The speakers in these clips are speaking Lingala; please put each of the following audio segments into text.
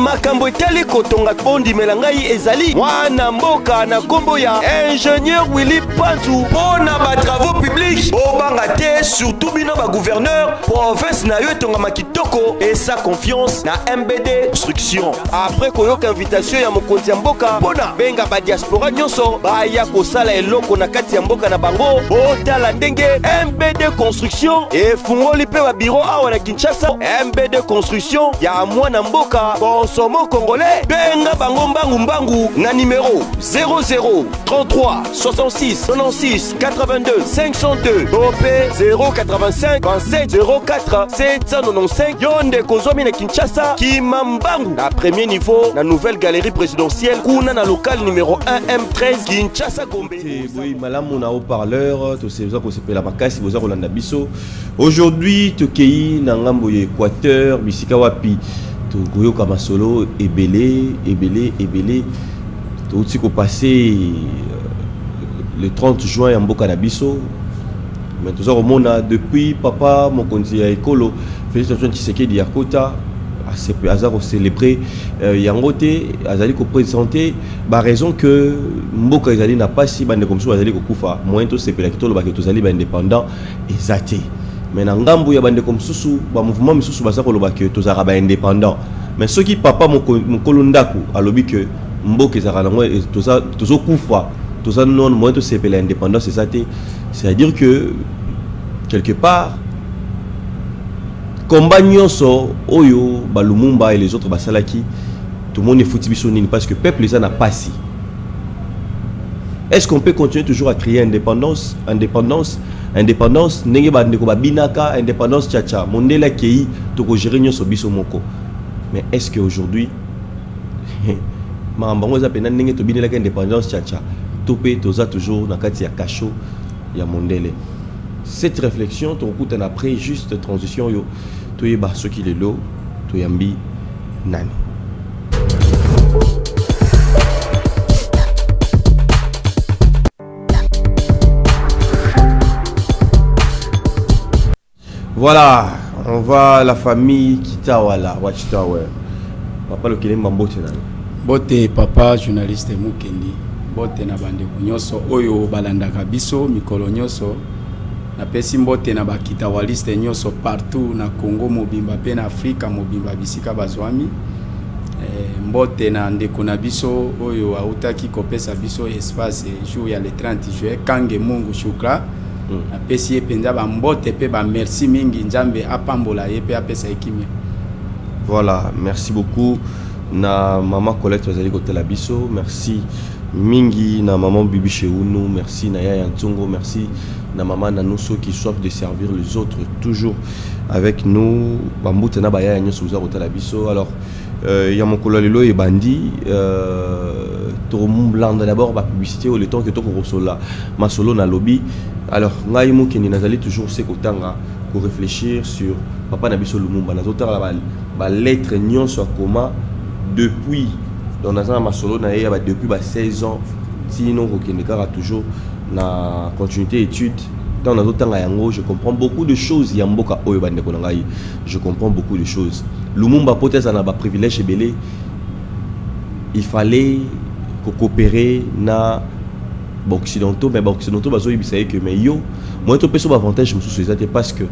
makambo etali kotonga bondimela ngai ezali mwana mboka na nkombo ya ingénieur Willy Panzu mpo na batravaux publics. Bobanga te, surtout bino bagouverneur, province na yo etongama kitoko, esa confiance na MBD Construction. Après koyoka invitation ya mokonzi ya mboka mpona benga badiaspora nyonso baya kosala eloko na kati ya mboka na bango, botala ndenge MBD Construction efungoli mpe babiro awa na Kinshasa. MBD Construction ya mwana mboka consomo congolais, benga bango mbangu mbangu na numero 00 33 66 96 82 502 to mpe 085 27 04 795. Yo ndeko ozwami na Kinshasa, kima mbangu na premier niveau na nouvelle galerie présidentielle kuna na local numéro 1 M13 Kinshasa Gombe. Boyi malamu na haut-parleur, toza kosepela makasi boza kolanda biso. Aujourd'hui tokei na ngambo ya Équateur, bisika wapi tokoyoka masolo ebele ebele ebele. Touti kopasser le 30 juin ya mboka na biso, mais toza komona depuis papa mokonzi ya ekolo Félix Antoine Tshisekedi ya kota aza kocélébrer yango te, azali koprésenter baraison que mboka ezali na pasi, bandeko mosusu bazali kokufa, moyen tosepelaki tolobaki tozali baindépendant eza te. Mais na ngambu ya bandeko mosusu, bamouvement mosusu baza koloba ke tozalaka baindépendant, mais soki papa mokolo ndako alobi ke mboka ezalaka nango tozokufa, toza non moyen tosepela indépendance eza te, c'est-à-dire que quelque part combat nyonso oyo balumumba et les autres basalaki, tomoni efuti biso nini? Parce que peuple eza na pasi. Est-ce qu'on peut continuer toujours à crier indépendance, indépendance, indépendance, ndenge bandeko babinaka indépendance chacha, mondele akei, tokogérer nyonso biso moko? Mais est-ce que aujourd'hui makambo yango eza mpenza ndenge tobinelaka indépendance chacha, to mpe toza toujours na kati ya cachot ya mondele? Cette réflexion tokokutana après juste transition oyo, toyeba soki lelo toyambi nani. Voilà, on va la famille Kitawala, Watchtower. Papa Lokelemba, mbote na yo. Mbote papa journaliste Mukendi, mbote na bandeko nyonso oyo balandaka biso mikolo nyonso. Napesi mbote na bakitawaliste nyonso partout na Congo mobimba mpe na Afrika mobimba bisika bazwami. Mbote na ndeko na biso oyo autaki kopesa biso espace jour ya le 30 juin, Kange Mungu Shukra. Napesi ye mpenza bambote mpe bamerci mingi, Nzambe apambola ye mpe apesa ye kimia. Voilà, merci beaucoup na maman Colette bazali kotela biso, merci mingi na maman Bibi Cheunu, merci na Yaya Ntsongo, merci na maman Nanuso qui soif de servir les autres toujours avec nous, bambote na ba Yaya nyonso boza kotela biso. Alors ya mokolo lelo ebandi, tolanda d'abord ba publicité le temps que tokokosola masolo na lobby. Alors ngai Mokende nazali toujours se kotanga ko réfléchir sur papa na biso Lumumba, nazotala ba lettre nyonso akoma depuis, donc naza na masolo na ye ya ba depuis ba 16 ans tino kokende kaka toujours na continuité étude. Tant nazotanga yango, je comprends beaucoup de choses ya mboka oyo, bandeko na ngai, je comprends beaucoup de choses. Lumumba po te aza na baprivilège ebele, il fallait coopérer na baoccidentaux, mais baoccidentaux bazoyebisa ye que mais yo moyen topesa baavantage mosusu eza te, parce que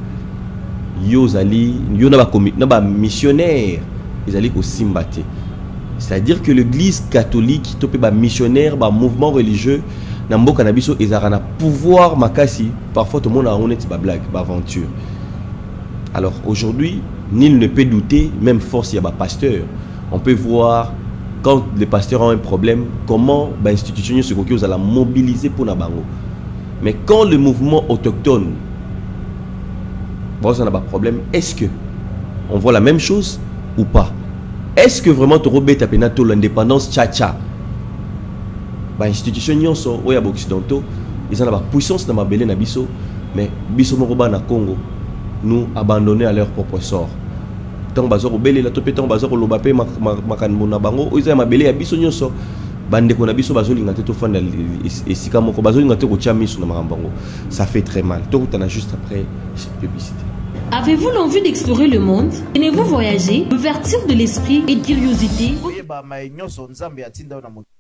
yo ozali yo na bamissionnaire ezali kosimba te. C'est-à-dire que l'église catholique to mpe bamissionnaire, bamouvement religieux na mboka na biso ezalaka na pouvoir makasi. Parfois tomona yango neti bablague, baaventure. Alors aujourd'hui, nul ne peut douter même force ya bapasteur. On peut voir quand les pasteurs ont un problème, comment bainstitution nyonso ekoki ozala mobiliser mpona bango, mais quand le mouvement autochtone bazala na baproblème, est-ce que on voit la même chose ou pas? Est-ce que vraiment tokobeta mpenza to l'indépendance chacha, bainstitution nyonso oyo ya baoccidentaux eza na bapuissance na mabele na biso, mais biso moko bana Congo nous abandonner à leur propre sort? Ntango baza kobelela to mpe ntango baza koloba mpe makambo na bango oyo eza ya mabele ya biso nyonso, bandeko na biso bazolinga te tofanda esika moko, bazolinga te kotia miso na makambo yango. Ça fait très mal. Tokutana juste après cette publicité. Avez-vous l'envie d'explorer le monde? Aimez-vous voyager? L'ouverture de l'esprit et de curiosité? Koyeba maye nyonso Nzambe atinda yo na mokili.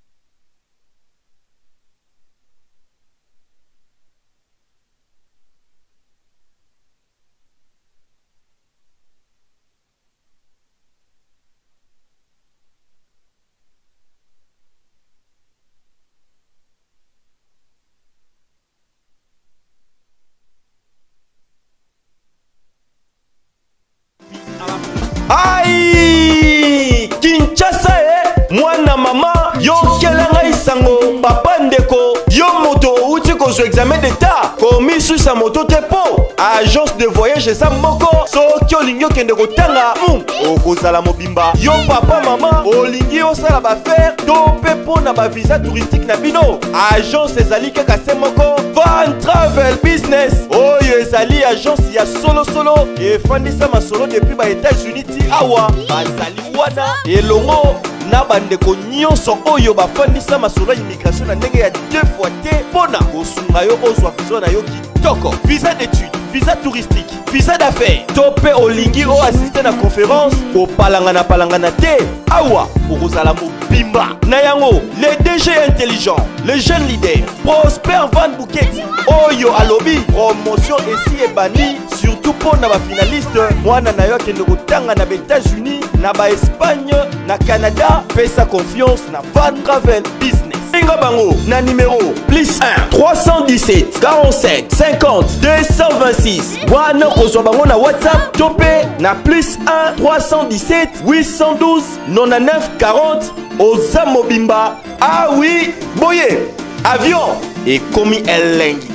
Ai! Kinshasa e mwana mama yokela ngai sango papa ndeko yo moto outi kozwa examen d'etat komisusa moto te mpo agence de voyage eza moko soki olingi okende kotanga mu okozala mobimba yo papa mama olingi osala baaffaire to mpe mpo na bavisa touristique na bino agence ezali kaka se moko Van Travel Business oyo ezali agence ya solosolo efandisa masolo depuis ba États-Unis ti awa bazali wana elongo na bandeko nyonso oyo bafandisa masolo ya immigration na ndenge ya deux fois te mpo na kosunga yo ozwa visa na yo kitoko, visa d'étude, visa touristique, visa d'affaires to mpe olingi oassiste na conférence. Kopalangana palangana te, awa okozala mobimba na yango. Le DG intelligent, le jeune leader Prosper Van Buketi oyo alobi promotion esi ebandi, surtout mpo na bafinaliste. Mwana na yo akende kotanga na baÉtats-Unis, na baEspagne, na Canada, pesa confiance na Van Travel Business. Benga bango na numéro plus 1 317 47 50 226 wana kozwa bango na WhatsApp to mpe na plus 1 317 812 99 40. Oza mobimba. Ah oui, boye avion ekomi elengi.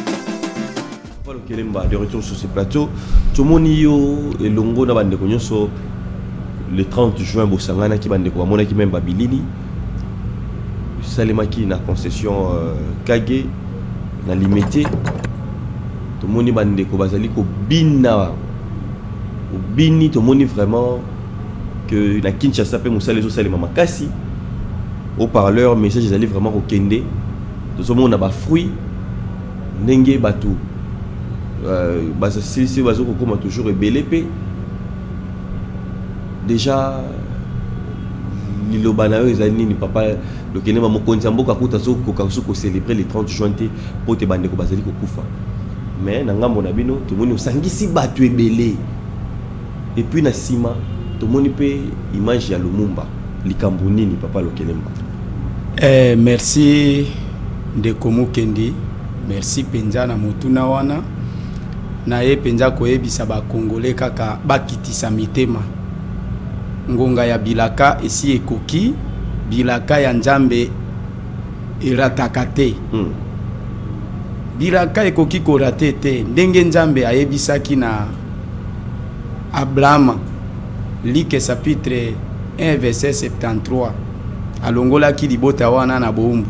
Paul Kelemba de retour sur ce plateau. Tomoni yo elongo na bandeko nyonso le 30 juin bosanganaki, bandeko bamonaki même babilili salemaki na concession Kage na Limete. Tomoni bandeko bazali kobina obini. Tomoni vraiment que na Kinshasa mpe mosala ezosalema makasi. Haut-parleur, message ezali vraiment kokende. Tozomona bafruit ndenge bato basilisi, bazokokoma toujours ebele. Mpe déjà liloba na yo ezali nini, papa Lokelemba? Mokonzi ya mboka kuta azokoka so kocélébrer le 30 juin te mpo te bandeko bazali kokufa. Mais na ngambo na bino tomoni osangisi bato ebele et puis na nsima tomoni mpe image ya Lumumba. Likambo nini, papa Lokelemba? Merci ndeko Mokendi, merci mpenza na motuna wana. Na ye mpenza koyebisa bakongole kaka bakitisa mitema. Ngonga ya bilaka esi ekoki. Bilaka ya Nzambe erataka te. Bilaka ekoki korater te. Ndenge Nzambe ayebisaki na Abraham, Luc chapitre 1 verset 73, alongolaki libota wana na bowumbu.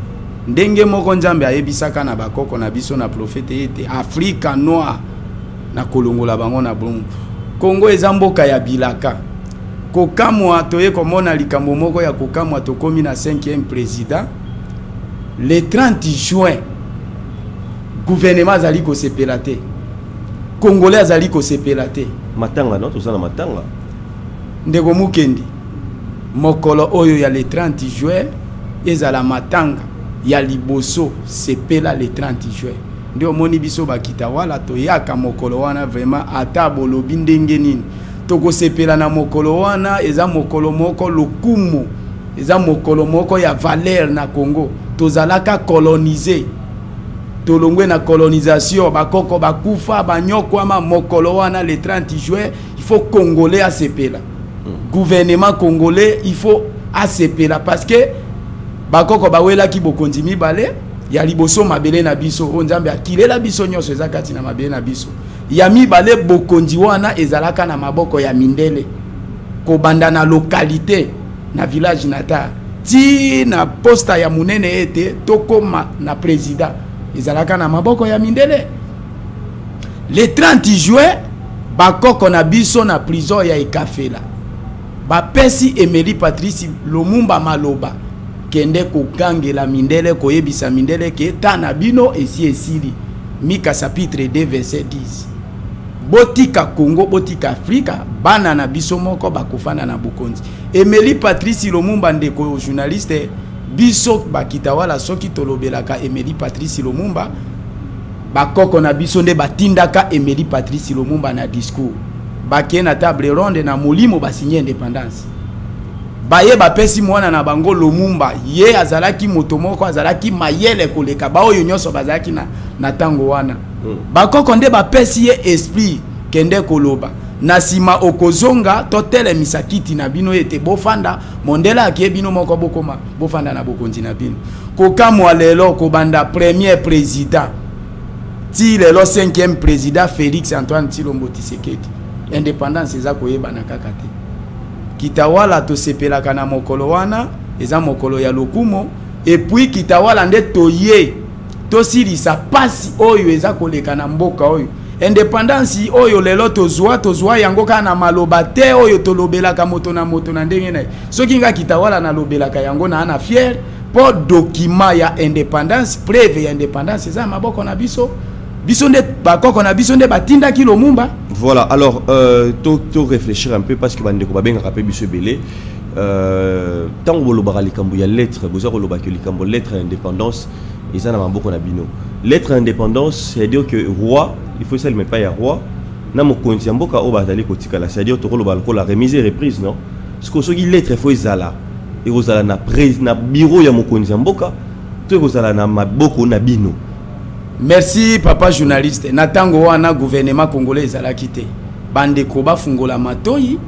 Ndenge moko Nzambe ayebisaka na bakoko na biso na profete ete Afrika noir na kolongola bango na bowumbu. Kongo eza mboka ya bilaka. Kokamwa, toye komona likambo moko ya kokamwa. Tokomi na 5e président. Le 30 juin, gouvernement azali kosepela te, Congolais azali kosepela te. Matanga no toza na matanga. Ndeko Mukendi, mokolo oyo ya le 30 juin ezala matanga ya liboso. Sepela le 30 juin. Nde omoni biso bakita wala toyaka mokolo wana vraiment, ata bolobi ndenge nini, tokosepela na mokolo wana. Eza mokolo moko lokumu, eza mokolo moko ya valeur na Congo. Tozalaka colonisé, tolongwe na colonisation, bakoko bakufa, banyokwama. Mokolo wana le 30 juin, il faut Congolais asepela. Gouvernement congolais, il faut asepela parce que bakoko bawelaki bokonzi mibale. Ya liboso, mabele na biso oyo Nzambe akilela biso nyonso eza kati na mabele na biso. Ya mibale, bokonzi wana ezalaka na maboko ya mindele, kobanda na localité, na village natal, ti na poste ya monene ete tokóma na président, ezalaka na maboko ya mindele. Le 30 juin, bakoko na biso na prison ya Ekafela bapesi Emery Patrice Lumumba maloba: kende kokangela mindele, koyebisa mindele ke ta na bino esi esili. Mika chapitre 2 verset 10. Botika Congo, botika Afrika, bana na biso moko bakofanda na bokonzi. Emeli Patrice Lumumba, ndeko journaliste, biso bakitawala soki tolobelaka Emeli Patrice Lumumba, bakoko na biso nde batindaka Emeli Patrice Lumumba na discours. Bakei na table ronde na molimo basinye indépendance. Baye bapesi mwana na bango Lumumba, ye azalaki moto moko azalaki mayele koleka baoyo nyonso bazalaki na tango wana. Bakoko nde bapesi ye esprit kende koloba. Na nsima okozonga totelemisa kiti na bino ete bofanda, mondele akie bino moko bokoma bofanda na bokonzi na bino. Kokamwa lelo kobanda premier président ti lelo 5e président Félix Antoine Tshilombo Tshisekedi. Indépendance eza koyebana kaka te. Kitawala tosepelaka na mokolo wana, eza mokolo ya lokumo. Et puis Kitawala nde toye tosilisa pasi oyo eza koleka na mboka oyo. Indépendance oyo lelo tozwa yango kaka na maloba te oyo tolobelaka moto na moto na ndenge na ye. Soki nga Kitawala nalobelaka yango na ana fier po document ya indépendance, preuve ya indépendance eza maboko na biso. Biso nde bakoko na biso nde batindaki Lumumba. Voilà, alors to réfléchir un peu parce que bandeko babengaka pe biso ebele. Tango bolobaka likambo ya lettre, boza kolobaka likambo lettre ya indépendance eza na maboko na bino. Lettre indépendance, c'est-à-dire que roi, il faut ça mais pas ya roi na mokonzi ya mboka oyo bazali kotikala, c'est-à-dire tokoloba lokola remise et reprise, non? Parce que soki lettre faut ezala, ekozala na prise na bureau ya mokonzi ya mboka to ekozala na maboko na bino. Merci papa journaliste. Na tango wana gouvernement congolais ezalaki te. Bandeko bafungola matoyi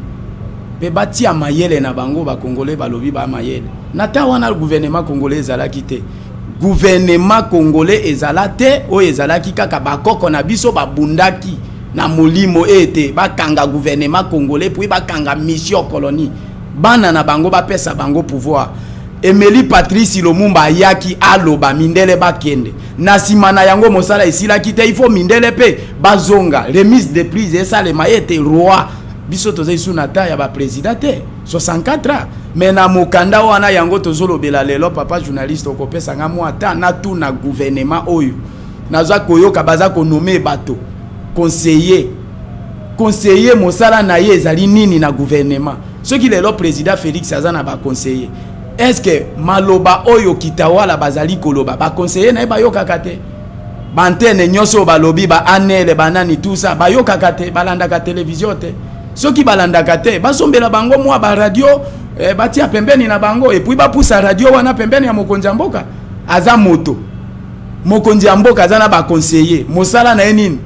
pe batia mayele na bango, ba congolais balobi ba mayele. Na tango wana gouvernement congolais ezalaki te. Gouvernement congolais ezala te, oyo ezalaki kaka bakoko na biso babundaki na molimo ete bakanga gouvernement congolais puis bakanga mission colonie. Bana na bango bapesa bango pouvoir. Emeli Patrice Lumumba ayaki aloba mindele bakende. Na sima na yango mosala esilaki te, il faut mindele pe bazonga. Remise de prise esalema ete roi. Biso tozali sous na ta ya ba président te, 64 ans. Mais na mokanda wana yango tozolobela lelo papa journaliste okopesa nga mwa ta na tout na gouvernement oyo. Naza koyoka baza konommer bato conseiller. Conseiller mosala na ye ezali nini na gouvernement? Soki lelo président Félix aza na ba conseiller, est-ce que maloba oyo Kitawala bazali koloba ba conseiller na ye bayokaka te? Ba antenne nyonso balobi ba anele banani tout ça bayokaka te, balandaka télévision te. Soki balandaka te, basombela bango mwa ba radio, batia pembeni na bango et puis bapusa radio wana pembeni ya mokonzi ya mboka. Aza moto. Mokonzi ya mboka aza na ba conseiller. Mosala na ye nini?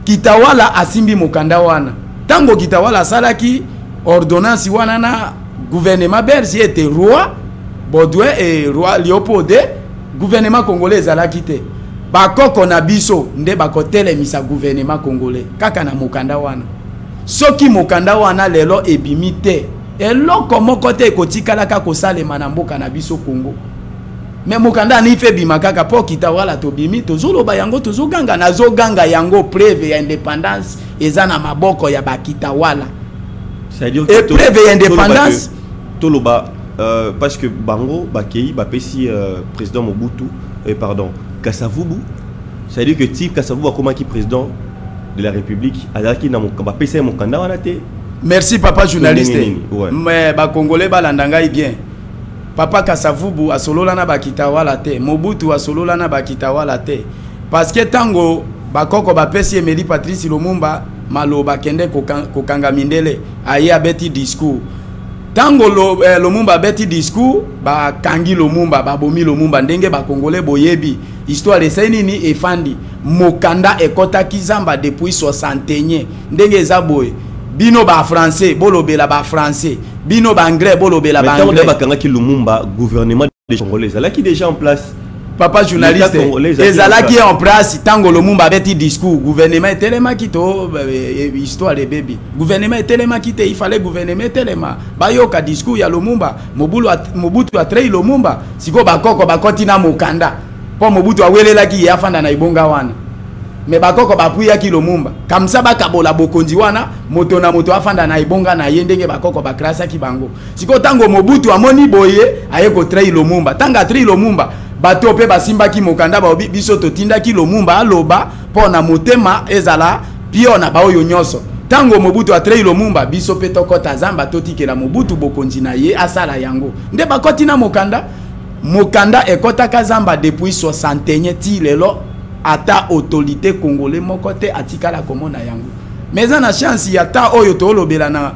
Kitawala asimbi mokanda wana. Tango Kitawala asalaki ordonnance wana na gouvernement belge était roi Baudouin et roi Léopold II, gouvernement congolais ezalaki te. Bakoko na biso nde bakotelemisa gouvernement congolais kaka na mokanda wana. Soki mokanda wana lelo ebimi te, eloko moko te ekotikalaka kosalema na mboka na biso Congo. Mais mokanda ani fe bima kaka po Kitawala tobimi, tozoloba yango, tozoganga, nazoganga yango preuve ya indépendance eza na maboko ya bakitawala. C'est-à-dire Et preuve ya indépendance toloba, parce que bango bakei bapesi président Mobutu, pardon, Kasavubu. C'est-à-dire que ti Kasavubu akomaki président de la République, azalaki na mokanda, bapesi ye mokanda wana te. Merci papa journaliste. Nini, nini, ouais. Mais ba congolais balanda ngai bien. Papa Kasavubu asolola na bakitawala te, Mobutu asolola na bakitawala te. Parce que tango bakoko bapesi Emeli Patrice Lumumba maloba kende kokanga mindele, aye abeti discours. Tango Lumumba abeti discours, bakangi Lumumba, babomi Lumumba ndenge ba congolais boyebi. Histoire esai nini efandi. Mokanda ekotaki zamba depuis 61 ndenge eza boye. Bino ba français bolobela ba français, bino ba anglais bolobela ba Mais tango anglais. bakangaki Lumumba, gouvernement des Congolais ezalaki déjà en place. Papa journaliste, L'État congolais ezalaki ezalaki en en place tango Lumumba abeti discours, gouvernement etelemaki to, histoire ebebi. Gouvernement etelemaki te, il fallait gouvernement etelema. Bayoka discours ya Lumumba, Mobutu a trahi Lumumba, siko bakoko bakoti na mokanda. Po Mobutu awelelaki ye afanda na ibonga wana. Mais bakoko bapuyaki Lumumba. Comme ça bakabola bokonzi wana, moto na moto afanda na ibonga na ye ndenge bakoko bakrasaki bango. Siko tango Mobutu amoni boye, aye ko trahi Lumumba. Tanga trahi Lumumba, bato pe basimbaki mokanda ba biso totindaki Lumumba aloba po na motema ezala Pio na baoyo nyonso. Ntango Mobutu atrei Lumumba, biso mpe tokɔta zamba, totikela Mobutu bokonzi na ye asala yango. Nde bakɔti na mokanda. Mokanda ekɔtaka zamba depuis 61 ti lelo, ata autorité congolais moko te atikala komona yango. Mais eza na chance ya ta oyo toolobela na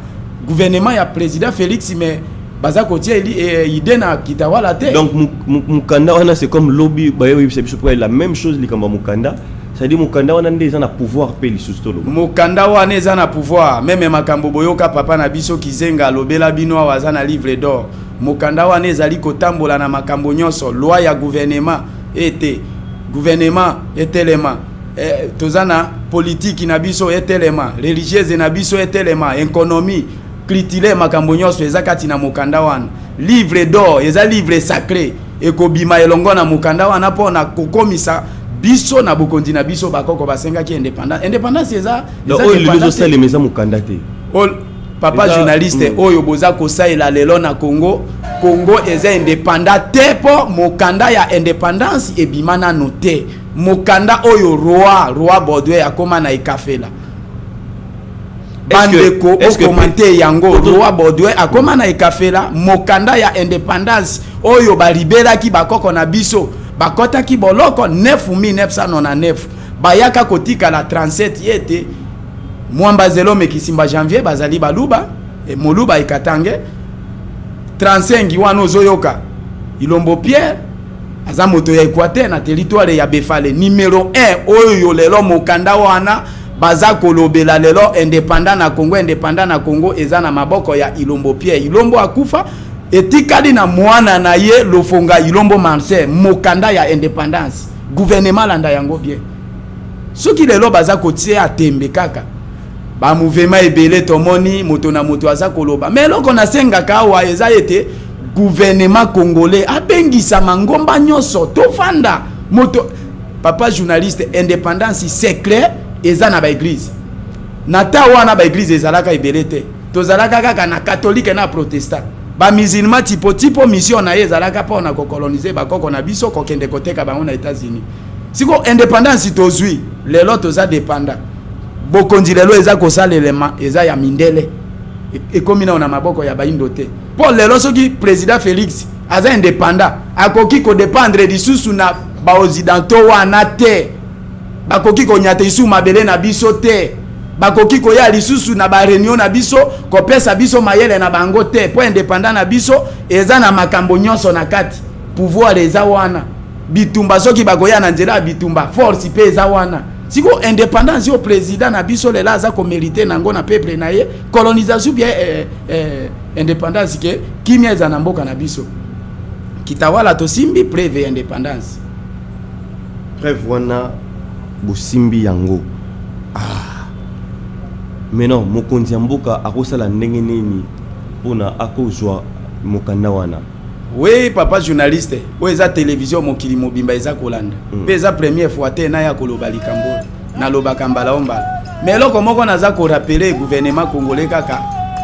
gouvernement ya président Félix, mais baza kotia idée na Kitawala te. Donc mokanda wana, c'est comme lobi bayoyebisa biso mpo la même chose, likambo ya mokanda, c'est-à-dire mokanda wana nde eza na pouvoir mpe lisusu toloba. Mokanda wana eza na pouvoir. Même makambo boyoka papa na biso Kizenga alobela bino awa, aza na livre d'or. Mokanda wana ezali kotambola na makambo nyonso. Loi ya gouvernement ete gouvernement etelema, toza na politiki na biso etelema, religieuse na biso etelema, économie, culturel, makambo nyonso eza kati na mokanda wana. Livre d'or eza livre sacré, ekobima elongo na mokanda wana mpo na kokomisa biso na bokonzi na biso. Bakoko basengaki indépendance. Indépendance eza Donc oyo lelo ezosalema eza mokanda te? Papa journaliste, oyo boza kosalela lelo na Congo, Congo eza indépendant te, mpo mokanda ya indépendance ebima nano te. Mokanda oyo roi Baudouin akóma na Ekafela. Bandeko, okomante yango. Roi Baudouin akóma na Ekafela, mokanda ya indépendance oyo balibelaki bakoko na biso. Bakɔtaki boloko 9999, bayaka kotikala 37. Ye ete Mwamba Zelome, Kisimba Janvier bazali baluba e, moluba ekatange. 35 wana ozoyoka Ilombo Pierre aza moto ya Équateur na territoire ya Befale, numéro 1. Oyo lelo mokanda wana baza kolobela lelo, indépendant na Congo, indépendant na Congo eza na maboko ya Ilombo Pierre. Ilombo akufa, etikali na mwana na ye Lofonga Ilombo Marcel. Mokanda ya indépendance, gouvernement alanda yango bien. Soki lelo baza kotia tembe kaka, bamouvement ebele tomoni, moto na moto aza koloba. Mais eloko nasengaka awa eza ete gouvernement congolais abengisa mangomba nyonso, tofanda moto. Papa journaliste, indépendance secret eza na baéglise. Na ta wana baéglise ezalaka ebele te, tozalaka kaka na catholique na protestant, bamusulman tipo tipo. Mission na ye ezalaka mpona kocoloniser bakoko na biso, kokende koteka bango na États-Unis. Siko indépendance tozwi lelo, toza dépendant. Bokonzi lelo eza kosalelema eza ya mindele, ekomi nao na maboko ya baindo te. Mpo lelo soki président Félix aza indépendant, akoki kodépendre lisusu na baoccidentaux wana te. Bakoki konyata lisusu mabele na biso te, bakoki koya lisusu na baréunion na biso kopesa biso mayele na bango te, mpo indépendant na biso eza na makambo nyonso na kati. Pouvoir eza wana, bitumba soki bakoya na nzela ya bitumba, force mpe eza wana. Siko indépendance oyo président na biso lelo aza komériter nango na peuple na ye, colonisation bien indépendance ke kimia eza na mboka na biso. Kitawala tosimbi preuve ya indépendance. Preuve wana bosimbi yango. Ah, mais non, mokonzi ya mboka akosala ndenge nini mpona akozwa mokanda wana? Oui, papa journaliste, oyo eza télévision mokili mobimba eza kolanda. Mpe eza première fois te naya koloba likambo oyo. Nalobaka mbala o mbala, mais eloko moko naza korappeler gouvernement congolais kaka: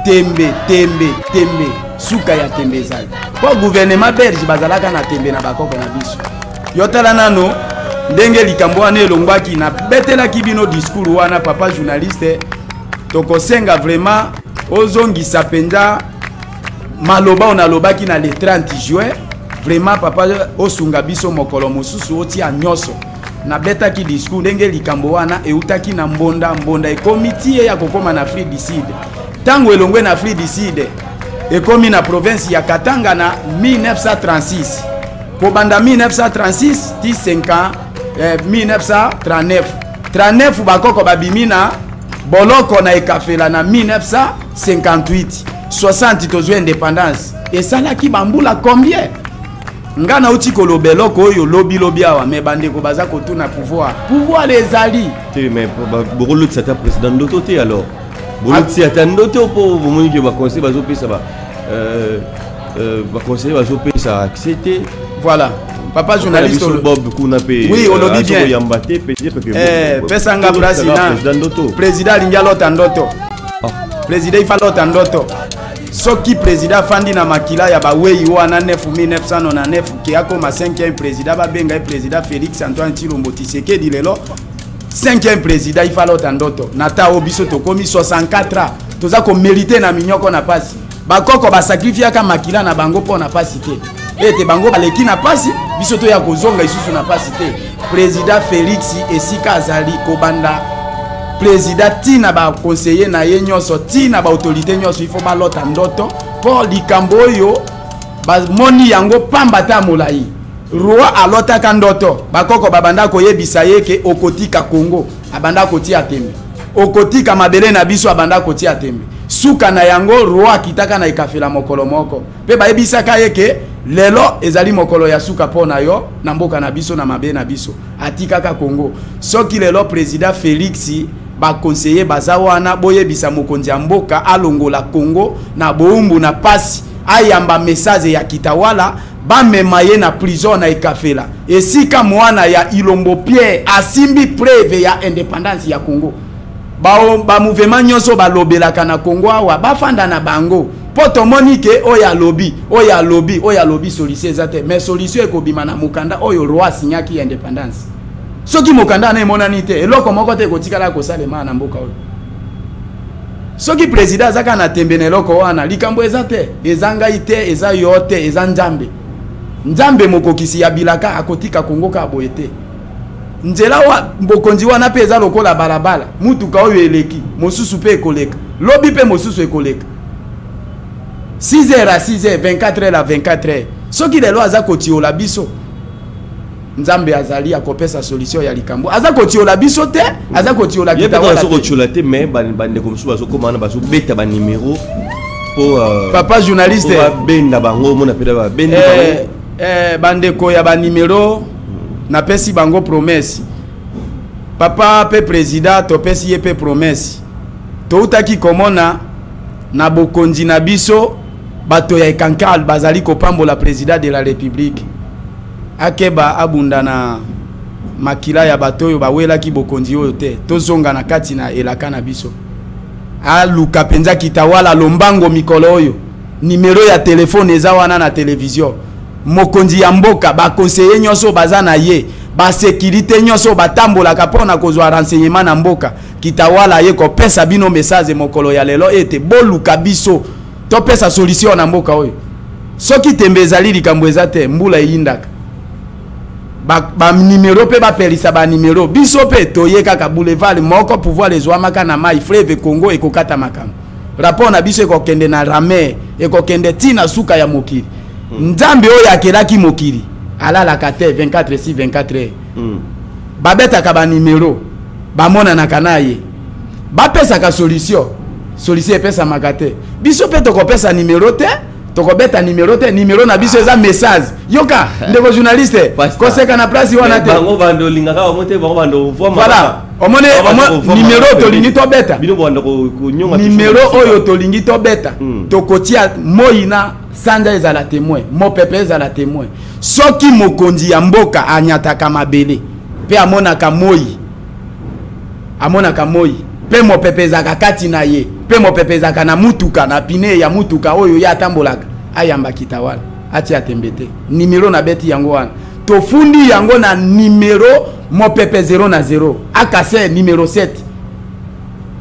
tembe, tembe, tembe, suka ya tembe ezali. Mpo gouvernement belge bazalaka na tembe na bakoko na biso. Yo tala nano ndenge likambo wana elongwaki. Nabetelaki bino discours wana. Papa journaliste, tokosenga vraiment ozongisa mpenza maloba oyo nalobaki na le 30 juin. Vraiment papa, osunga biso mokolo mosusu otia nyonso. Nabetaki discours ndenge likambo wana eutaki na Mbonda. Mbonda ekomi ti ye ya kokóma na Afrique du Sud. Ntango elongwe na Afrique du Sud, ekomi na province ya Katanga na 1936. Kobanda 1936 ti 50, 1939 39, bakoko babimi na boloko na Ekafela na 1958. 60 tozwi indépendance. Esalaki bambula combien? Nga nauti koloba eloko oyo lobilobi awa, mais bandeko baza kotuna pouvoir. Pouvoir ezali. Te, mais bokolotisa ata président ndoto te? Alors bolotisi ata ndoto, mpo bomoni ke baconseil bazopesa baconseiller bazopesa accès te. Voilà, papa journaliste. Bob kuna mpe. Oui, olobi bien. Yamba te, peut-être que pesanga président ndoto. Président alingi alota ndoto. Président ifa alota ndoto. Soki président afandi na makila ya bawei wana 9999 ke akoma 5e président, babenga ye président Félix Antoine Tshilombo Tshisekedi lelo. Cinquième président, il fallait ndoto. Na ta oyo biso tokomi 64 ans, toza komérite na minyoko na pasi. Bakoko basacrifiaka makila na bango mpo na pasi te, ete bango baleki na pasi, biso toya kozonga lisusu na pasi te. Président Félix, esika azali, kobanda président ntina baconseiller na ye nyonso, ntina baautorité nyonso, il faut balota ndoto mpo likambo oyo bamoni yango pamba te ya molai. Roi alotaka ndoto, bakoko babanda koyebisa ye ke okotika Congo, abanda kotia tembe, okotika mabele na biso, abanda kotia tembe. Suka na yango, roi akitaka na ekafela mokolo moko, mpe bayebisaka ye ke lelo ezali mokolo ya suka mpo na yo na mboka na biso, na mabe na biso. Atikaka Congo. Soki lelo président Félix, baconseiller baza wana, boyebisa mokonzi ya mboka alongola Congo na bowumbu na pasi, ayamba message ya Kitawala, bamema ye na prison na Ekafela, esika mwana ya Ilombo Pierre asimbi preuve ya indépendance ya Congo. Bamouvement nyonso balobelaka na Congo awa, bafanda na bango, mpo tomoni ke oyo alobi, oyo alobi, oyo alobi, solution eza te. Mais solution ekobima na mokanda oyo roi asinyaki ya indépendance. Soki mokanda wana emonani te, eloko moko te ekotikala kosalema na mboka oyo. Soki président aza kaka na tembe na eloko wana, likambo eza te, eza ngai te, eza yo te, eza Nzambe. Nzambe mokokisi ya bilaka akotika Kongo kaka boye te. Nzela wa bokonzi wana mpe eza lokola balabala, mutuka oyo eleki, mosusu mpe ekoleka lobi, mpe mosusu ekoleka. 6 heures à 6 heures, 24 heures à 24 heures. Soki lelo aza kotiola biso, Nzambe azali akopesa solution ya likambo. Aza kotiola biso te, aza kotiola ye mpe aza kotiola te. Mais bandeko mosusu bazokóma wana, bazobeta banimero po papa journaliste, babenda bango, omona mpe babendi. Bandeko ya banimero, napesi bango promesse. Papa mpe président, topesi ye mpe promesse. Toutaki komona na bokonzi na biso, bato ya Ekankal bazali kopambola président de la République. Akeba, abunda na makila ya bato oyo bawelaki bokonzi oyo te. Tozonga na kati na elaka na biso. Aluka mpenza Kitawala lombango mikolo oyo. Nimero ya telefone eza wana na televizio. Mokonzi ya mboka, baconseiller nyonso baza na ye, basécurité nyonso batambolaka mpo na kozwa renseignement na mboka, Kitawala ye kopesa bino message mokolo ya lelo ete boluka biso, topesa solution na mboka oyo. Soki tembe ezali, likambo eza te, mbula eyindaka. Banimero mpe bapelisa banimero, biso mpe toye kaka boulevard moko, pouvoir ezwamaka na mai fleuve Congo ekokata makambo. Rapport na biso ekokende na ramer, ekokende ntina suka ya mokili. Nzambe oyo akelaki mokili alalaka te, 24 si 24 heures. Babetaka banimero, bamonanaka na ye, bapesaka solution. Solution epesamaka te, biso mpe tokopesa nimero te, tokobeta nimero te. Nimero na biso eza message. Yoka, ndeko journaliste, koseka na place wana te. Bango bando olingaka bango te, bango bando. Voilà, omoni nimero tolingi tobeta, nimero oyo tolingi tobeta, tokotia moi na sanza ezala témoin, mopepe ezala témoin. Soki mokonzi ya mboka anyataka mabele mpe amonaka moi, amonaka moi mpe mopepe ezalaka kati na ye, mpe mopepe ezalaka na mutuka, na pine ya mutuka oyo ye atambolaka, ayamba Kitawala, atia tembe te. Nimero nabeti yango wana, tofundi yango na nimero mopepe 0 na 0 akase nimero 7.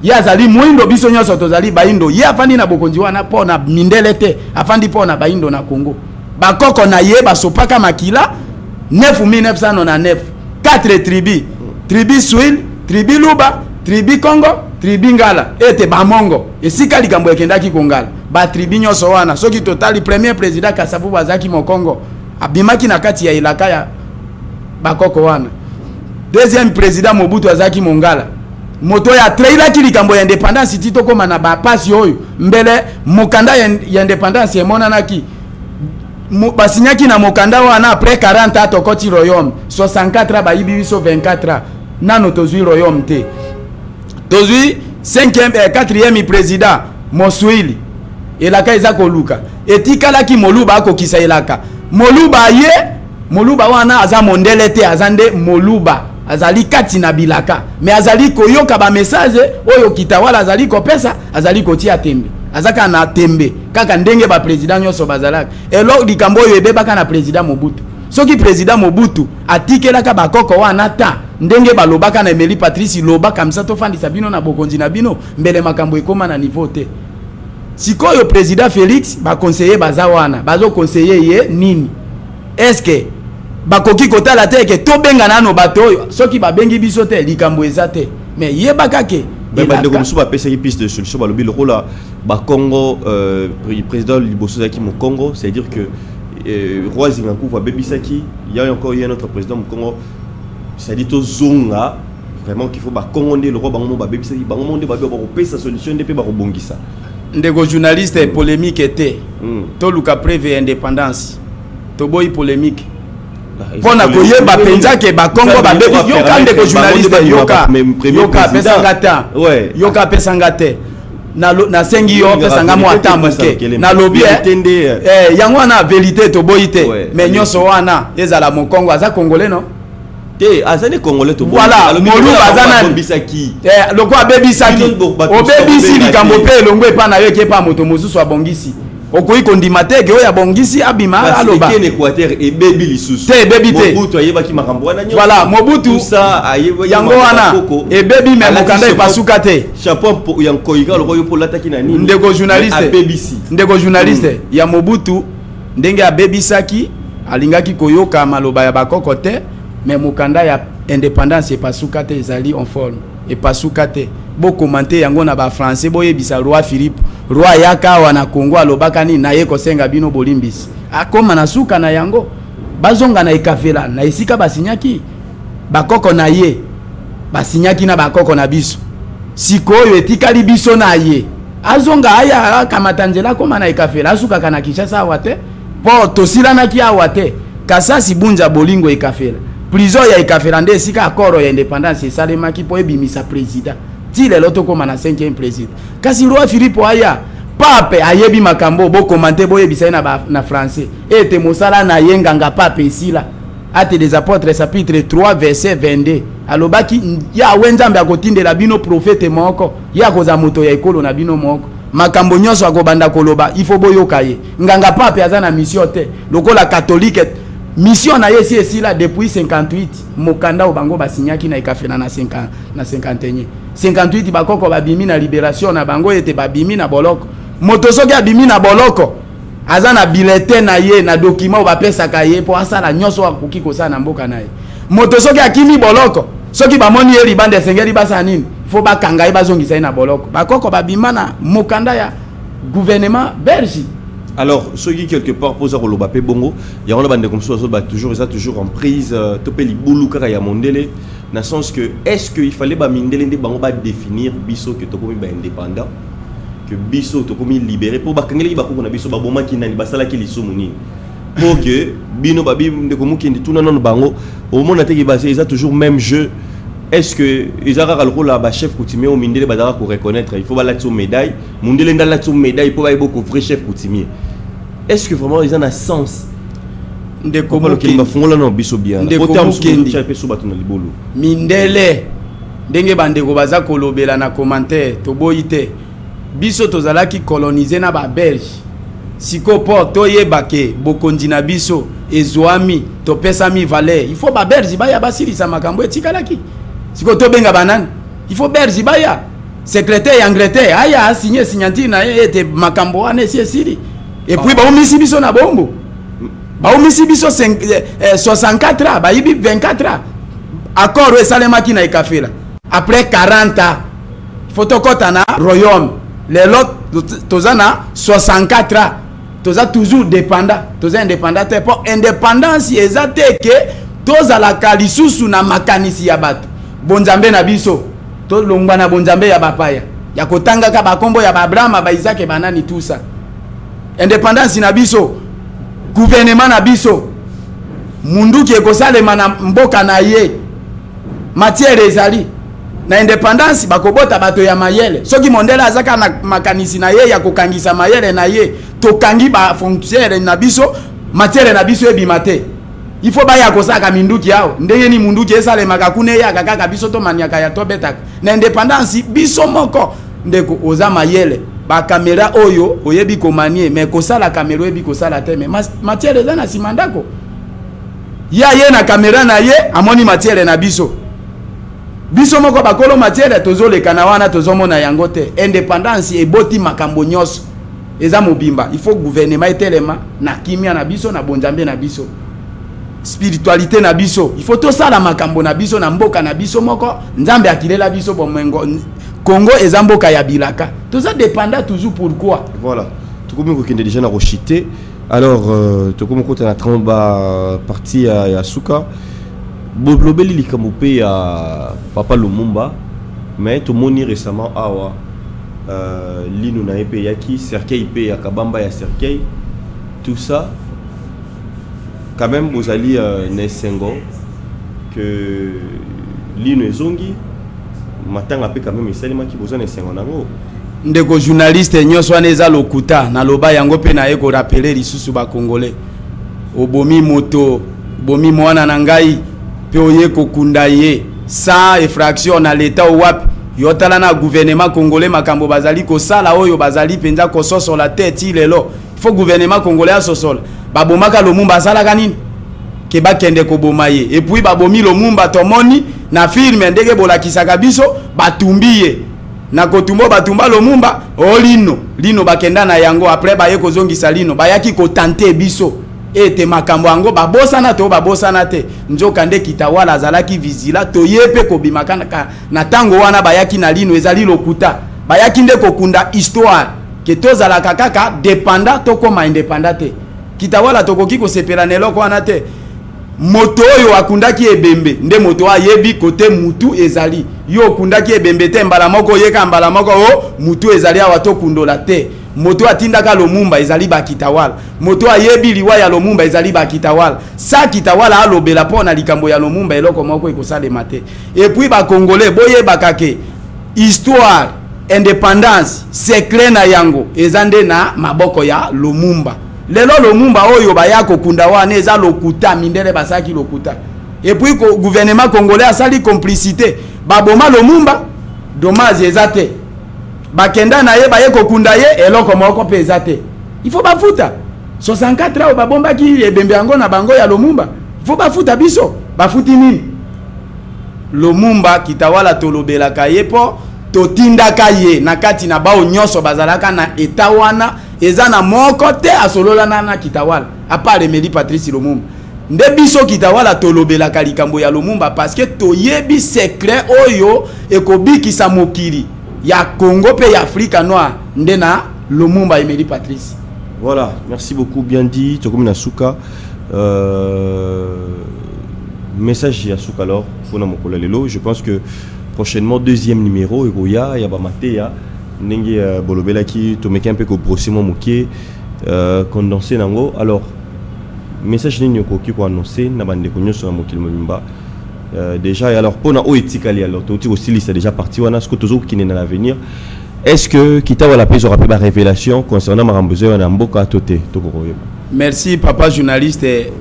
Ye azali mwindo, biso nyonso tozali baindo. Ye afandi na bokonzi wana mpo na mindele te, afandi mpo na baindo na Congo. Bakoko na ye basopaka makila 9999, 4 tribu: tribu Swahili, tribu Luba, tribu Congo, tribu Ngala, ete bamongo esika likambo ekendaki kongala. Batribu nyonso wana, soki totali premier président Kasavubu azalaki mokongo, abimaki na kati ya elaka ya bakoko wana. Deuxième président Mobutu azalaki mongala, moto oyo atrailaki likambo ya indépendance ti tokóma na bapasi oyo. Mbele mokanda ya indépendance emonanaki, basinyaki na mokanda wana, après 40 ans tokoti royaume. 64 ans bayibi biso, 24 ans nano tozwi royaume te. Tozwi 5e, 4e président Moswili, elaka eza koluka, etikalaki moluba akokisa elaka. Moluba ye, moluba wana aza mondele te, aza nde moluba, azali kati na bilaka, mais azali koyoka bamessage oyo Kitawala azali kopesa, azali kotia tembe, aza kaka na tembe, kaka ndenge baprésident nyonso bazalaka. Elo likambo oyo ebebaka na président Mobutu. Soki président Mobutu atikelaka bakoko wana ta Ndenge balobaka na Emery Patrice, loba kamisa tofandisa bino na bokonzi na bino, mbele makambo ekóma na niveau te. Sikoyo président Félix, baconseiller baza wana, bazoconseiller ye nini? Est ce que bakoki kotala te ke tobenga nano bato oyo? Soki babengi biso te, likambo eza te. Mais yebaka ke Mais bandeko mosusu bapesaki piste de solution, balobi lokola bakongo, président liboso ezalaki mokongo, c'est à dire que roi Zingankuvu abebisaki, ya encore ye notre président mokongo, c'est-à-dire tozonga vraiment qu'il faut bakongo nde lokola bango mo babebisaki, bango mo nde babi bakopesa solution nde mpe bakobongisa. Ndeko journaliste, polémique te. Toluka preuve ya indépendance, toboyi polémique. Mpo na koyeba mpenza ke bakongo babebi, yoka ndeko journaliste, yoka, yoka, apesanga te, yoka, apesanga te. Nasengi yo opesanga mwa ata moke. Nalobi yango wana vérité, toboyi te. Mais nyonso wana, ezala mokongo, aza congolais, non? Te, azali congolais. Voilà, moluba aza nani? Loko abebisaki, obebisi likambo mpe elongo epa na yo, eke epa moto mosusu abongisi, okoki kondima te ke oyo abongisi abima aloba? Équateur ebebi lisusu. Te, ebebi te. Mobutu ayebaki makambo wana. Voilà, Mobutu yango wana ebebi, me mokanda epasuka te. Chapeau ya nkoyika loko yo mpo olataki na nini? Ndeko journaliste, abebisi. Ndeko journaliste, ya Mobutu, ndenge abebisaki, alingaki koyoka maloba ya bakoko te, me mokanda ya indépendance epasuka te, ezali en forme, epasuka te. Bokomante yango na bafrançais, boyebisa roi Philippe, roi ayaka awa na Congo, alobaka nini? Naye kosenga bino bolimbisi. Akóma na suka na yango, bazonga na ekafela na esika basinyaki, bakoko na ye basinyaki na bakoko na biso. Sikoyo etikali biso na ye, azonga, aya akamata nzela, akóma na ekafela, asukaka na Kinshasa awa te, mpo tosilanaki awa te. Kasasi, Bunza, Bolingo, Ekafela, prison ya Ekafela nde esika accord ya indépendance esalemaki mpo ebimisa président. Ti lelo tokóma na 5e président. Kasi roi Philippe aya, pape ayebi makambo, bokomante, boyebisa ye na français ete mosala na ye nganga pape esila. Actes des Apôtres chapitre 3 verset 22, alobaki: Yawe Nzambe akotindela bino prophète moko, ye akozala moto ya ekolo na bino moko, makambo nyonso akobanda koloba, il faut boyoka ye. Nganga pape aza na mission te lokola catholique, mission na ye esi esila depuis 58. Mokanda oyo bango basinyaki na Ekafela na 50, na 51, 58, bakoko babimi na libération na bango, ete babimi na boloko. Moto soki abimi na boloko, aza na bulletin na ye, na document oyo bapesaka ye mpo asala nyonso oyo akoki kosala na mboka na ye. Moto soki akimi boloko, soki bamoni ye libanda, esengeli basala nini? Fo bakanga ye, bazongisa ye na boloko. Bakoko babima na mokanda ya gouvernement belge. Alors soki quelque part mpoza koloba mpe bongo, yango na bandeko mosusu bazoloba toujours, eza toujours en prise to mpe libulu kaka ya mondele, na sens que est ce que il fallait bamindele nde bango badéfinir biso ke tokomi baindépendant, que biso tokomi libéré? Mpo bakangelaki bakoko na biso, babomaki nani? Basalaki lisumu nini mpo ke bino babi? Ndeko Mokende, tuna nano bango, omona teke base eza toujours même jeu. Est ce que eza kaka lokola bachef coutumier oyo mindele bazalaka koreconnaître, il faut balati yo médaille, mondele nde alati yo médaille mpo bayeba ko vrai chef coutumier? Est ce que vraiment eza na sens? Ndeko, bafungola na biso bien. Ndeko Mukendi, mpe so bato na libolo. Mindele, ndenge bandeko baza kolobela na commentaire, toboyi te, biso tozalaki colonisé na babelge. Sikoyo mpo toyeba ke bokonzi na biso ezwami, topesami valeur, il faut babelge baya basilisa makambo etikalaki. Sikoyo tobenga banani? Il faut belge baya, secrétaire ya Angleterre aya asigne signature na ye ete makambo wana esi esili. Et puis baumisi biso na bongo, baumisi biso 64 ans, bayibi 24 ans. Accord oyo esalemaki na Ekafela, après 40 ans faut tokɔta na royaume. Lelo toza na 64 ans, toza toujours dépendant, toza indépendant te, mpo indépendance eza te ke tozalaka lisusu na makanisi ya bato. Bonzambe na biso, tolongwa na bonzambe ya bapaya ya kotangaka bakombo ya baabrahama, baisake, banani, tout ça. Indépendance na biso, gouvernement na biso, munduki ekosalema na mboka na ye, matière ezali na indépendance, bakobota bato ya mayele. Soki mondele aza kaka na makanisi na ye ya kokangisa mayele na ye, tokangi bafonctionnaire na biso, matière na biso ebima te. Il faut baya kosalaka minduki awa. Ndenge nini munduki esalemaka kuna, eyaka kaka biso tomaniaka ya tobetaka na indépendance biso moko? Ndeko, oza mayele, bakamera oyo oyebi komanie, mais kosala kamera oyebi kosala te. Mais matière eza na nsima ndako. Ye aye na kamera na ye, amoni matière na biso. Biso moko bakolo matière tozoleka na wana, tozomona yango te. Indépendance eboti makambo nyonso, eza mobimba. Il faut gouvernement etelema na kimia na biso, na bonzambe na biso, spiritualité na biso. Il faut tosala makambo na biso na mboka na biso moko. Nzambe akilela biso bomengo. Congo eza mboka ya bilaka, toza dépendant toujours, pourquoi? Voilà, tokomi kokende déjà na kochite. Alors tokomi kokota na 30 ba partie ya suka. Bolobeli likambo mpe ya papa Lumumba, mais tomoni récemment awa lino na ye mpe eyaki, cercueil mpe ya kabamba ya cercueil, tout ça. Quand même bozali na esengo que lino ezongi, matanga mpe quand même esalemaki, boza na esengo nango? Ndeko journaliste, nyonso wana eza lokuta. Naloba yango mpe naye korappeler lisusu Bakongolais: obomi moto, obomi mwana na ngai mpe oye kokunda ye sans effraction na leta owapi. Yo tala na gouvernement congolais, makambo bazali kosala oyo, bazali mpenza kososola te ti lelo. Faut gouvernement congolais asosola. Babomaka Lumumba, asalaka nini ke bakende koboma ye? Et puis babomi Lumumba, tomoni na film ndenge bolakisaka biso, batumbi ye. Na kotumba, batumba Lumumba o lino, lino bakenda na yango. Après baye kozongisa lino, bayaki kotenter biso ete makambo yango babosana to babosana te. Nzoka nde Kitawala azalaki vizila. Toye mpe kobima na ntango wana bayaki na lino, ezali lokuta. Bayaki nde kokunda histoire ke tozalaka kaka dépendant, tokóma indépendant te. Kitawala tokoki kosepela na eloko wana te. Moto oyo akundaki ebembe nde moto ayebi kote mutu ezali. Yo okundaki ebembe te, mbala moko oyeka, mbala moko o mutu ezali awa, tokundola te. Moto atindaka Lumumba ezali Bakitawala. Moto ayebi liwa ya Lumumba ezali Bakitawala. Sa Kitawala alobela mpo na likambo ya Lumumba, eloko moko ekosalema te. Et puis Bakongolais, boyebaka ke histoire indépendance, secret na yango eza nde na maboko ya Lumumba. Lelo Lumumba oyo baya kokunda wana eza lokuta, mindele basalaki lokuta. Et puis gouvernement congolais asali complicité. Baboma Lumumba, dommage eza te. Bakenda na ye, baye kokunda ye, eloko moko mpe eza te. Il faut bafuta 64 oyo babombaki ebembe yango na bango ya Lumumba. Il faut bafuta biso. Bafuti nini? Lumumba, Kitawala tolobelaka ye mpo totindaka ye na kati na bao nyonso bazalaka na eta wana. Eza na moko te asololana na Kitawala à part Emery Patrice Lumumba. Nde biso Kitawala tolobelaka likambo ya Lumumba parce que toyebi secret oyo ekobikisa mokili ya Congo mpe ya Afrika noire nde na Lumumba Emery Patrice. Voilà, merci beaucoup, bien dit. Tokomi na suka. Message ya suka alors mpona mokolo ya lelo. Je pense que prochainement deuxième numéro ekoya ya bamateya ndenge bolobelaki, tomeki mpe kobrosser mwa moke, condensé nango. Alors message nini okoki koannoncer na bandeko nyonso na mokili mobimba déjà? Et alors mpona oyo etikali, alors touti kosilisa déjà partie wana, ce que tozokokende na l'avenir, est-ce que Kitawala mpe ezwaka mpe barévélation concernant makambo ezoya na mboka to te? Tokokoyeba. Merci, papa journaliste.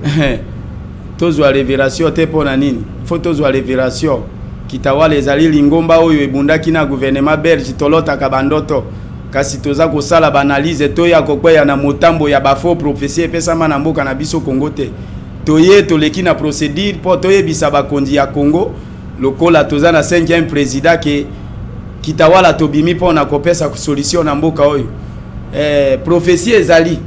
Tozwa révélation te mpo na nini? Faut tozwa révélation. Kitawala ezali lingomba oyo ebundaki na gouvernement belge. Tolotaka bandoto, kasi toza kosala baanalyse. Toya kokweya na motambo ya bafaux prophétie epesama na mboka na biso Congo te. Toye, toleki na procédure mpo toyebisa bakonzi ya Congo, lokola toza na 5e président, ke Kitawala tobimi mpo na kopesa solution na mboka oyo. Prophétie ezali,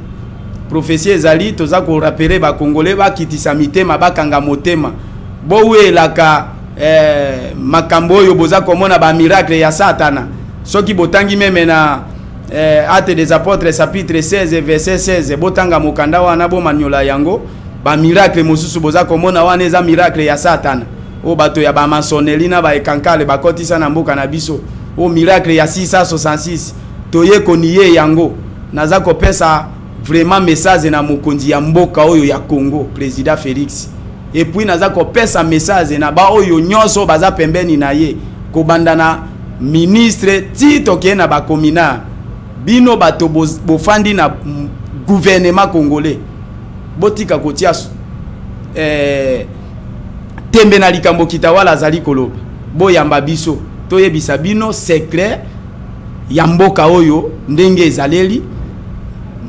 prophétie ezali. Toza korappeler Bakongolais bakitisa mitema, bakanga motema, bowelaka makambo oyo boza komona, bamiracle ya Satana. Soki botangi même na Acte des Apôtres chapitre 16 verset 16, botanga mokanda wana, bomaniola yango. Bamiracle mosusu boza komona wana eza miracle ya Satana oyo bato ya bamaçonnerie na baekankale bakotisa na mboka na biso, oyo miracle ya 666, toye konier yango. Naza kopesa vraiment message na mokonzi ya mboka oyo ya Congo, président Félix. Et puis naza kopesa message na baoyo nyonso baza pembeni na ye, kobanda na ministre ti tokeye na bacommunards. Bino bato bofandi na gouvernement congolais, botika kotia tembe na likambo Kitawala azali koloba. Boyamba biso, toyebisa bino secret ya mboka oyo ndenge ezaleli.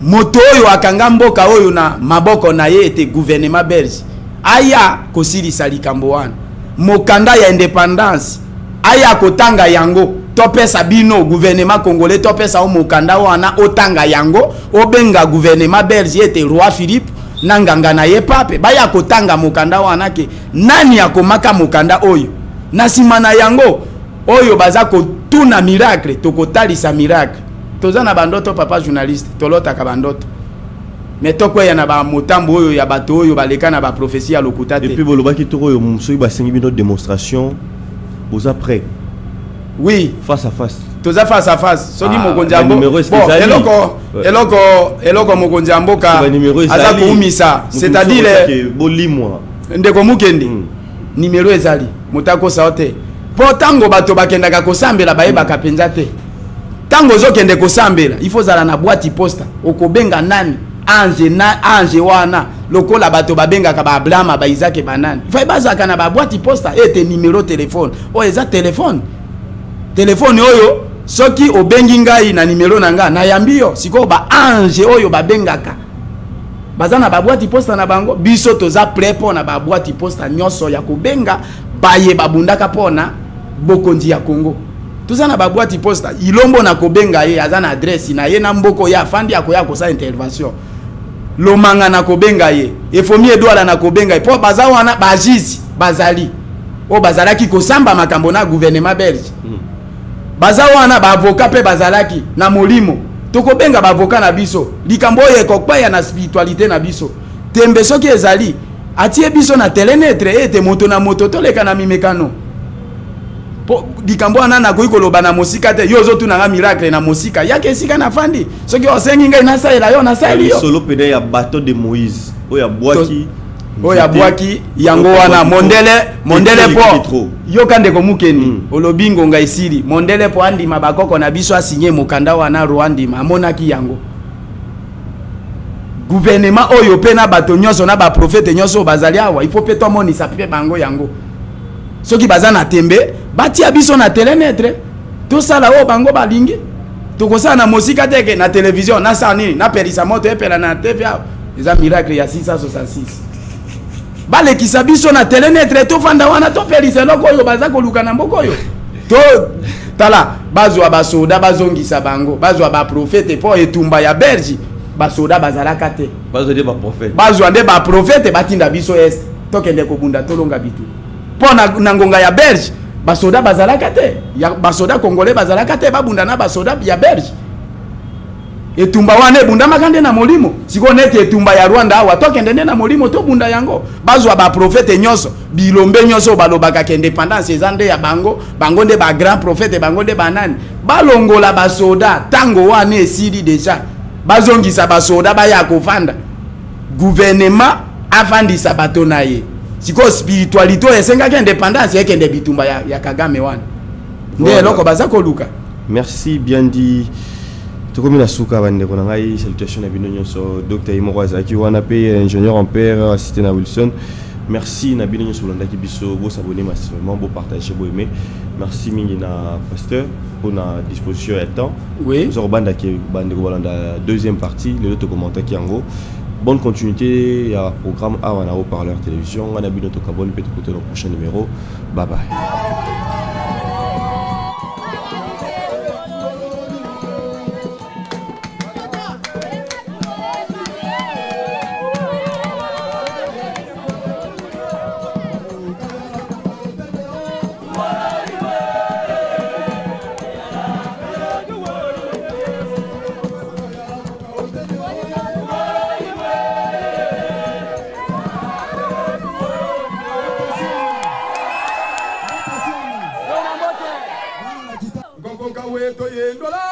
Moto oyo akanga mboka oyo na maboko na ye ete gouvernement belge aya kosilisa likambo wana, mokanda ya indépendance. Aya kotanga yango, topesa bino gouvernement congolais, topesa o mokanda wana otanga yango, obenga gouvernement belge ete roi Philippe na nganga na ye pape baya kotanga mokanda wana ke nani akomaka mokanda oyo. Na nsima na yango oyo baza kotuna miracle, tokotalisa miracle. Toza na bandoto papa journaliste, tolotaka bandoto. Mais tokweya na ba motambo oyo ya bato oyo baleka na ba prophétie ya lokuta te. Et puis bolobaki toko oyo soki basengi bino démonstration, boza prêt? Oui. Face à face. Toza face à face. Soki Ah, mokonzi ya ba mbo- numéro est-ce Bon, que ezali? eloko, Ouais. eloko, eloko mokonzi ya mboka Soki ba numéro ezali, aza koumisa. moto C'est-à-dire, mosusu akosaki bolimwa. Ndeko Mukendi, numéro ezali, moto akosa yo te. Po tango bato bakendaka kosambela bayebaka mpenza te. Tango ozokende kosambela, il faut ozala na boîte poste. Okobenga nani? Ange na ange wana lokola bato babengaka ba Abraham, ba Isaac, ba nani. Il faut bazalaka na ba boîte poste ete numéro téléphone. Oyo eza téléphone. Téléphone oyo soki obengi ngai na numéro na nga nayambi yo. Sikoyo ba ange oyo babengaka baza na ba boîte poste na bango, biso toza prêt mpo na ba boîte poste nyonso ya kobenga baye babundaka mpo na bokonzi ya Congo. Toza na ba boîte poste, Ilombo na kobenga ye aza na adresse na ye na mboko ya afandi akoya kosala intervention. Lomanga na kobenga ye, Efomi Edouard na kobenga ye, po baza wana ba juge bazali oyo bazalaki kosamba makambo na gouvernement belge. Baza wana ba avocat pe bazalaki na molimo. Tokobenga ba avocat na biso. Likambo oyo ekokweya na spiritualité na biso. Tembe soki ezali, atie biso na telenetre ete moto na moto toleka na mimekano. Po likambo wana nakoki koloba na mosika te. Yo ozotuna nga miracle na mosika. Yaka esika nafandi. Soki osengi ngai nasalela yo, nasaleli yo. Solo pene ya bateau de Moïse oyo abwaki, oyo abwaki yango wana mondele, mondele po yoka ndeko Mukendi, olobi ngonga esili. Mondele po andima bakoko na biso asigné mokanda wana Rwandima amonaki yango. Gouvernement oyo pe na bato nyonso na ba prophète nyonso bazali awa, il faut pe tomonisa pe bango yango. Soki baza na tembe, batia biso na telenetre, tosala oyo bango balingi. Tokosala na mosika te ke na télévision, nasala nini, napelisa moto epela na TV awa. Eza miracle ya 666. Balekisa biso na telenetre, tofanda wana topelisa eloko oyo baza koluka na mboka oyo. To tala, bazwa basoda bazongisa bango, bazwa ba prophète po etumba ya Belge, basoda bazalaka te. Bazwa nde ba prophète. Bazwa nde ba prophète batinda biso est, tokende kobunda tolonga bitu. Po na ngonga ya Belge, basoda bazalaka te. Ya basoda congolais bazalaka te, babunda na basoda ya Belge. Etumba wana ebundamaka nde na molimo. Sikoyo neti etumba ya Rwanda awa, tokende nde na molimo tobunda yango. Bazwa ba prophète nyonso, bilombe nyonso balobaka ke indépendance eza nde ya bango, bango nde ba grand prophète, bango nde ba nani. Balongola basoda tango wana esili déjà. Bazongisa basoda baya kovanda. Gouvernement avandisa bato na ye. Sikoyo spiritualité oyo esengaki indépendance ekende bitumba ya Kagame wana. Nde eloko baza koluka. Merci bien dit. Tokomi na suka bandeko na ngai, salutation na bino nyonso. Docteur Imoko azalaki wana pe ingénieur en père assisté na Wilson. Merci na bino nyonso bolandaki biso, bo s'abonner massivement, bo partager, bo aimer. Merci mingi na pasteur pour na disposition ya temps. Oui. Nous avons bandaki bandeko balanda deuxième partie, lelo to commentaki yango. Bonne continuité ya programme awa na haut-parleur télévision. Ngana bino to kaboni pe to côté le prochain numéro. Bye bye. Weto yendola.